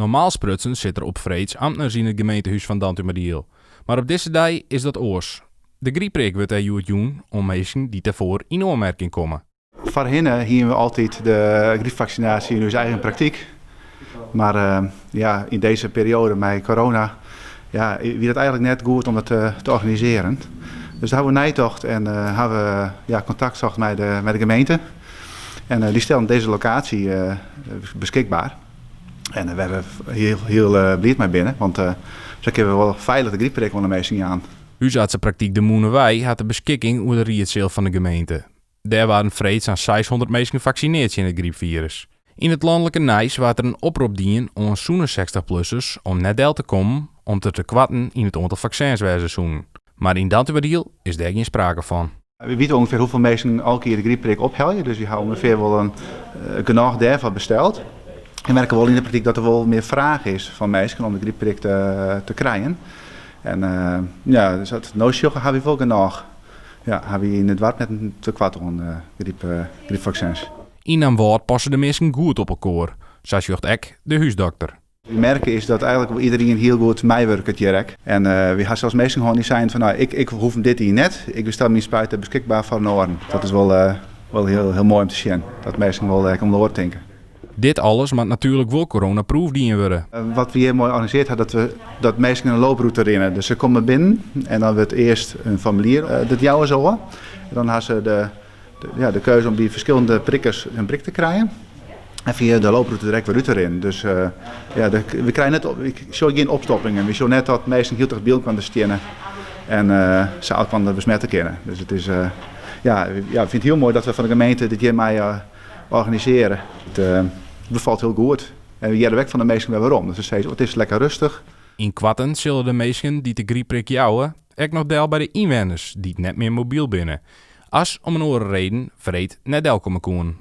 Normaal sprutsen sit der op freeds amtners yn it gemeentehûs fan Dantumadiel. Mar op dizze dei is dat oars. De grypprik wurdt dêr hjoed jûn oan minsken dy't dêrfoar yn oanmerking komme. Foarhinne hiene we altyd de grypfaksinaasje yn ús eigen praktyk. Mar ja, yn dizze perioade mei corona ja, wie dat eigentlik net goed om dat te organisearjen. Dus dêr hawwe we neitocht en hawwe we ja, kontakt socht mei de, mei de gemeente. En dy stelden dizze lokaasje beskikber. En wêr't we hiel, hiel bliid mei binne, want sa kinne we wol feilich de grypprik oan de minsken jaan. Húsartsepraktyk De Mûnewei hat de beskikking oer de riedseal fan de gemeente. Dêr waarden freed sa'n 600 minsken faksineard tsjin it grypfirus. Yn it lanlike nijs waard der in oprop dien oan sûne sechstichplussers om net del te kommen om't der tekoarten yn it oantal faksins wêze soenen. Mar yn Dantumadiel is dêr gjin sprake fan. We witte ûngefear hoefolle minsken elk jier de grypprik ophelje, dus wy hawwe ûngefear wol in genôch dêrfoar besteld. We merke wol yn de praktyk dat der wol mear fraach is fan minsken om de grypprik te krijen. En ja, dus as we it no sjogge hawwe wy wol genôch. Ja, hawwe wy yn it doarp net in tekoart oan grypfaksins. Yn Damwâld passe de minsken goed op elkoar, sa sjocht ek de húsdokter. Wy merke is dat eigenlik wol iderien hiel goed meiwurket hjir ek. En wy ha sels minsken hân dy seinen fan no, ik, ik hoef him dit jier net, ik stel myn spuit beskikber foar in oaren. Dat is wol, wol hiel, hiel moai om te sjen, dat minsken wol ek om de oar tinke. Dit alles moat natuerlik wol coronaproof dien wurde. Wat we hjir moai organisearre ha, dat we dat minsken in looprûte rinne. Dus se komme binnen en dan wurdt earst in formulier, dat jouwe se ôf. En dan ha se de, ja, de keuze om by ferskillende prikkers in prik te krijen. En fia de looprûte direkt wer út te rinnen. Dus ja, we krije net, ik sjoch gjin opstoppingen. We sjogge net dat minsken hiel ticht by elkoar steane en se elkoar besmette kinne. Dus it is, ja, ja, ik fyn it hiel moai dat we fan de gemeente dit hjir mei organisearje. It befalt hiel goed. En we hearre ek fan de minsken wer werom. Dus se sizze, oh, it is lekker rêstich. Ynkoarten sille de minsken dy't de grypprik jouwe ek noch del by de ynwenners dy't net mear mobyl binne, as om in oare reden freed net delkomme koenen.